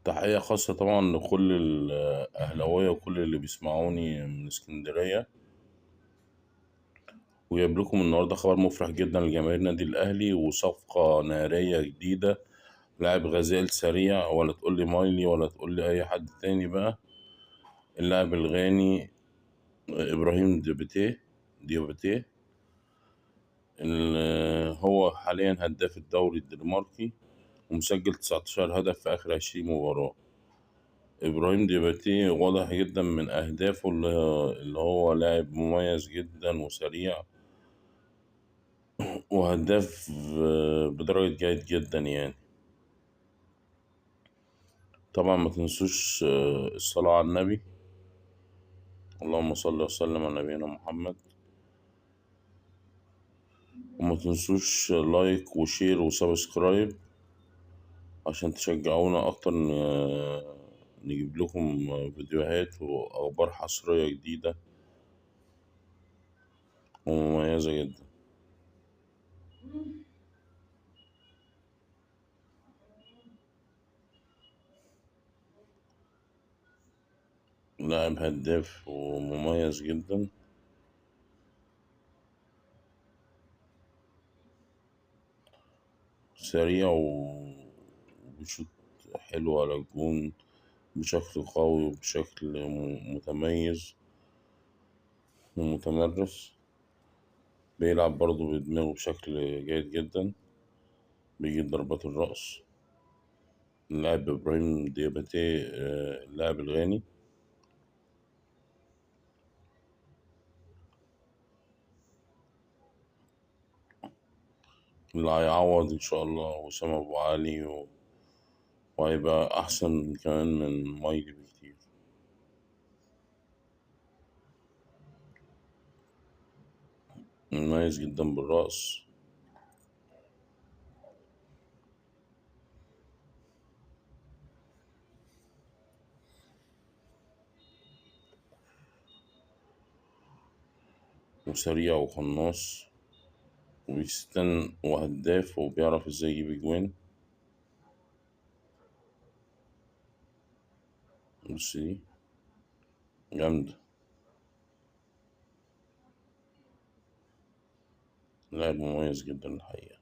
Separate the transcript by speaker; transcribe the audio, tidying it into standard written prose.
Speaker 1: تحية خاصة طبعا لكل الأهلاوية وكل اللي بيسمعوني من اسكندرية. وجايب لكم النهاردة خبر مفرح جدا لجماهير النادي الأهلي وصفقة نارية جديدة، لاعب غزال سريع، ولا تقول لي مايلي ولا تقول لي أي حد تاني بقى. اللاعب الغاني إبراهيم دياباتيه اللي هو حاليا هداف الدوري الدنماركي ومسجل 19 هدف في آخر 20 مباراة. إبراهيم دياباتيه واضح جدا من أهدافه اللي هو لاعب مميز جدا وسريع وهداف بدرجة جيد جدا يعني. طبعا ما تنسوش الصلاة على النبي، اللهم صل وسلم على نبينا محمد. وما تنسوش like و share و subscribe عشان تشجعونا اكتر نجيب لكم فيديوهات واخبار حصرية جديدة ومميزة جدا. لاعب هداف ومميز جدا. سريع وبيشوط حلو على الجون بشكل قوي وبشكل متميز ومتمرس. بيلعب برضو بدماغه بشكل جيد جدا، بيجيب ضربات الرأس. اللاعب إبراهيم دياباتيه اللاعب الغاني. اللي هيعوض إن شاء الله وسام أبو علي وهيبقى أحسن كمان من مايلي بكتير. مميز جدا بالرأس. وسريع وقناص وبيستن وهداف وبيعرف ازاي يجيب اجوان. بص دي جامدة، لاعب مميز جدا الحقيقة.